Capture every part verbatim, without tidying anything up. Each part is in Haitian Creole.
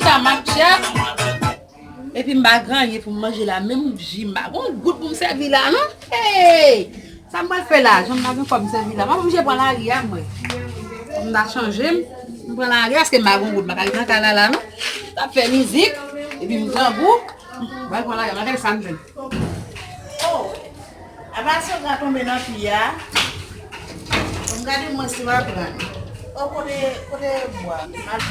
Sa m ap chèf. Epi m pa gen anyen pou m manje la, menm ji m pa gen yon goud pou m sèvi la non. Hey! Sa m pral fè la? Jan m pa gen kòb m sèvi la, m ap oblije pran lari a mwen. Fòk m ta chanje m, m pran lari a, paske m pa gen yon goud, m pa ka ret nan kay la la non. M t ap fè mizik, epi m grangou, m pral pran lari a, m ap gade sa m jwenn. Oh! Apa sòg la tonbe nan pye a. Bon, m gade mwen si m ap pran. Oh, kote, kote bwa? M ap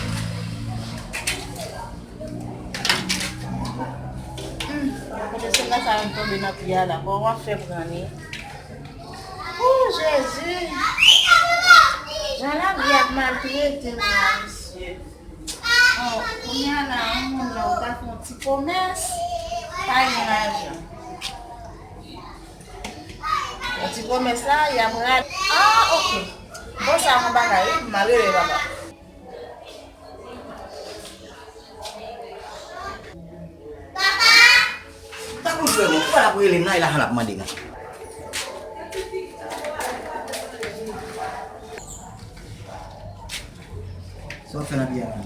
Hmm, kote sòg la sa menm tonbe nan pye a la. Bon, w ap fè pran li. Oh, Jezi! Jan lavi ap maltrete m la, mesye. Bon, kounye a la, yon moun la, ou ta fè yon ti komès, pa gen lajan. Yon ti komès la, y ap rale. Ah, ok. Bon, sa yon bagay, wi, m a rele papa. Tankou frè mwen, ou pa t ap rele m nan, e lajan l ap mande m nan. Sa w ap fè nan pye a la?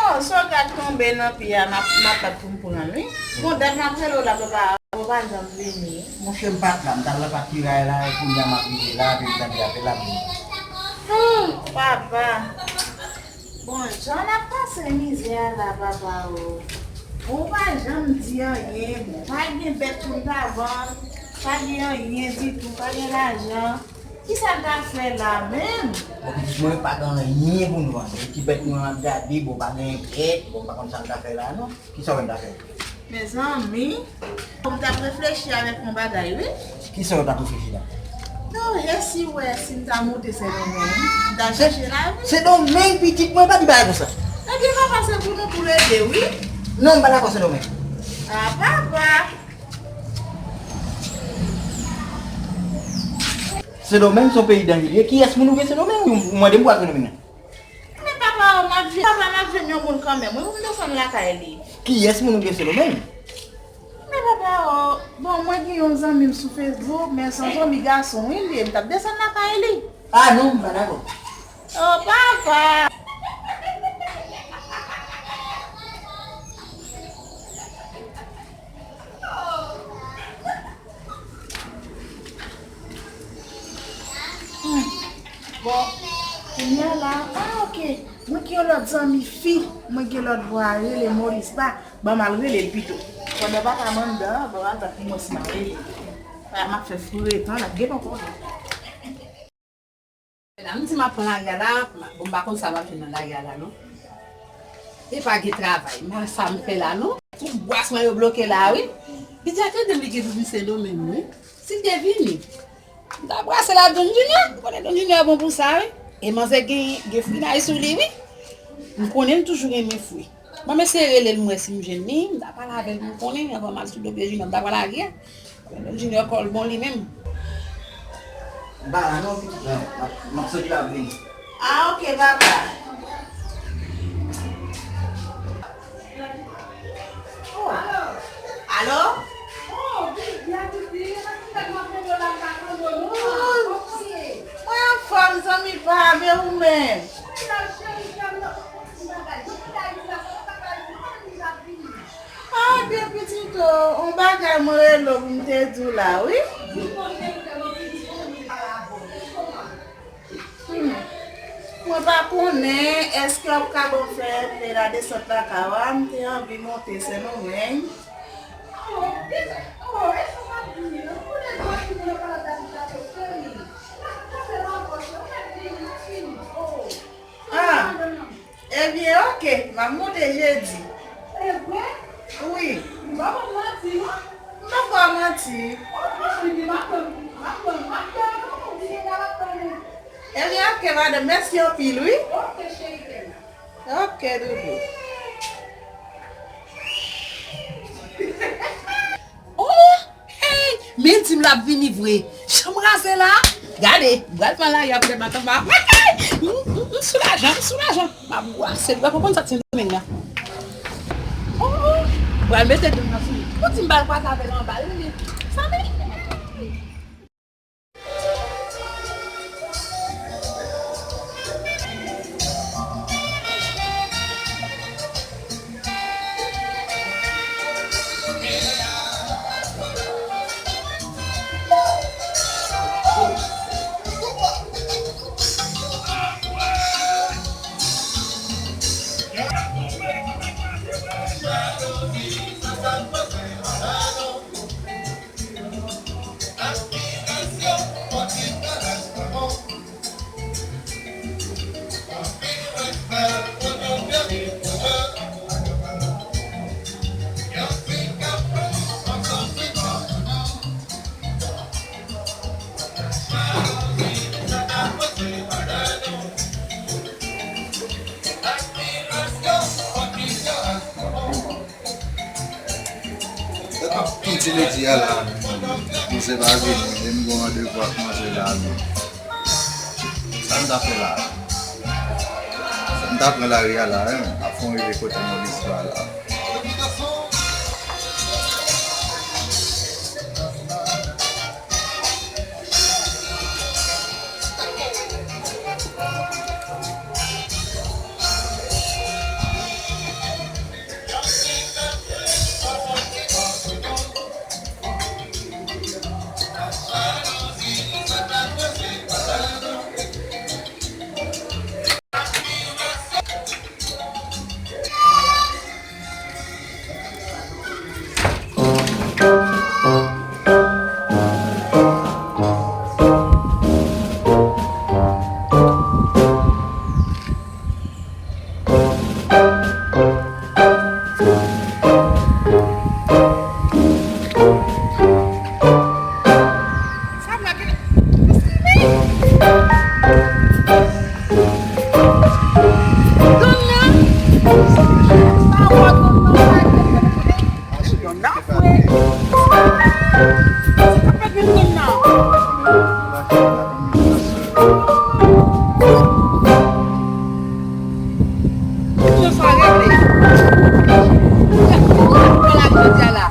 Oh, sòg la tonbe nan pye a, m ap, m ap bat pou m pran l, wi. Bon, dat m ap rele w la, papa, ou pa janm vini. Monchè, m pa t la, m t al nan patiray la, e kounye a m ap rive la, epi m tande apèl la, m vini. Oh, papa. Bon, jan n ap pase mizè a la, papa o. Bon, ou pa janm di anyen, bon, pa gen bèt pou n ta vann, pa gen anyen ditou, pa gen lajan. Kisa n ta fè la menm? Bon, pitit mwen, pa gen anyen pou n vann. E ti bèt nou an ap gade, bon, pa gen bèt, bon, pa konn sa n ta fè la, non. Kisa w wè n ta fè? Mezanmi, m t ap reflechi avèk yon bagay, wi. Kisa w t ap reflechi la? Non, e si w wè si m ta moute Sendomeng, m ta chèche lavi. Sendomeng, pitit mwen, pa di bagay konsa. Ebyen, papa, se pou nou tou le de, wi. Non, m pa dakò Sendomeng. A, papa! Sendomeng se yon peyi danjere. Kiyès moun ou gen Sendomeng? Ou mande m pou al Sendomeng nan. Men papa o, m ap jwenn, papa, m ap jwenn yon moun kanmenm, wi, pou m desann lakay li. Kiyès moun ou gen Sendomeng? Men papa o, bon, mwen gen yon zanmi m sou Facebook, men se yon zanmi gason, wi, li ye, m t ap desann lakay li. A non, m pa dakò. O, papa! Hmm. Bon, kounye a la, a, ok. Mwen gen yon lòt zanmi fi, mwen gen lòt bò a rele Moris ba, ban m al rele l pito. Pandan papa m anndan an, ban m al bat pou mwen si m a rele. A, m ap fè fou retan, l ap gentan konnen. La, m di m ap pran lari a la, bon, m pa konn sa m ap jwenn nan lari a la, non. E pa gen travay, m pa sa m fè la, non. Tout bwasman yo bloke la, wi. Li di, a, tande m, li gen pou vin Sendomeng, wi. Si l te vini, m ta brase l ak Don Junior. M konnen Don Junior bon pou sa, wi. E manzè gen, gen frinay sou li, wi. M konnen l toujou renmen fri. Ban m eseye rele l, m wè si m jwenn li. M ta pale avè l pou m konnen, anvan m al sou do pye Junior, m ta pran lari a. Junior kò l bon li menm. M pa la non, pitit mwen. M ap, m ap soti, m ap vini. A, ok, papa. Oh. Alo? Oh, mwen anfòm, zanmi pa m, e ou menm? A, byen pitit o, yon bagay mwen rele w pou m te di w la, wi. Hmm. Mwen pa konnen, èske w ap ka ban m fè ladesann lakay ou a, m te anvi monte Sendomeng. Ah. Ebyen, ok, m ap monte jedi. E vre? Wi. M pa konn manti, non. M pa fè w manti. Ok, cheri, m ap tann, m ap tann, m ap tann, m ap tann. Ebyen, ok, madanm, mèsi anpil, wi. Ok, cheri, kè m. Ok, doudou. Oh! Hey! Men di m l ap vini vre. Jan m raze la. Gade, m pral pran lari a poutèt matant pa. Hey! M, m, m soulajan, m soulajan. M ap bwase l. Ou pa konprann sa k Sendomeng nan. Oh! M pral mete dlo nan sou li. Ou di m pral kwaze avè l anba, wi, men sa men. Ti ledi a la, manzè pa vini, men m gen yon randevou ak manzè la, men sa m ta fè la? Sa m ta pran lari a la, men ap fè yon rive kote m nan listwa la. Sa m la gen. Donna! Sa w, Donna, sa w, Donna, fwe. Sa k ap fèt menm, Donna? Tout sa regle. Ou la jodi a la.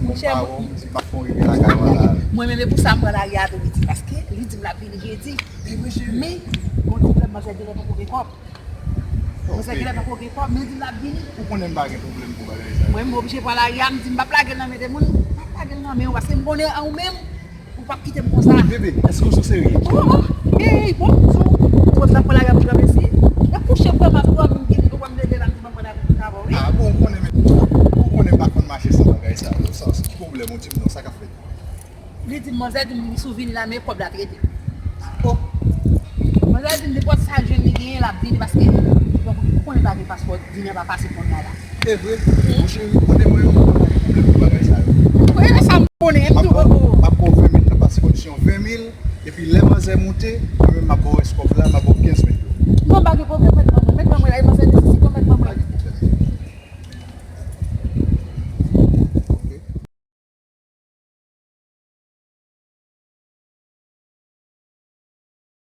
Monchè, mwen menm e pou sa m pran lari a tou, li di, paske li di m l ap vini jedi. Men, bon, ti frè m, manzè genlè poko gen kòb. Manzè genlè poko gen kòb, men li di l ap vini. Ou konnen m pa gen pwoblèm pou bagay sa yo. Mwen, m oblije pran lari a, m di m p ap lage l nan men de moun. M p ap lage l nan men w, paske m konnen an ou menm, ou p ap kite m konsa. Bebe, èske w sou serye? Oh, oh, ey, bon, sou, ou konn sa pran lari a pou travèse? Nan kouche vrèman twò, m gen pou m leve la, m di m ap pran lari pou travay, wi. Ah, bon, ou konnen, men, ou konnen m pa konn mache san bagay sa yo. Sa, ki pwoblèm ou di m non, sa k ap fèt? Li di m, manzè di m, li sou vini la, men kòb la trete. Oh. Manzè di m, nenpòt sa l jwenn li genyen, l ap vini, paske, donk, ou konnen pa gen paspò, vini an pa fasil kounye a la. E vre? Monchè, konnen mwen, mwen pa gen pwoblèm pou bagay sa yo. Wi, e sa m konnen, m di w, oh, oh. M ap ba w ven mil nan, paske kondisyon ven mil, epi lè manzè moute, mwen menm m ap ba w rès kòb la, m ap ba w kenz mil yo.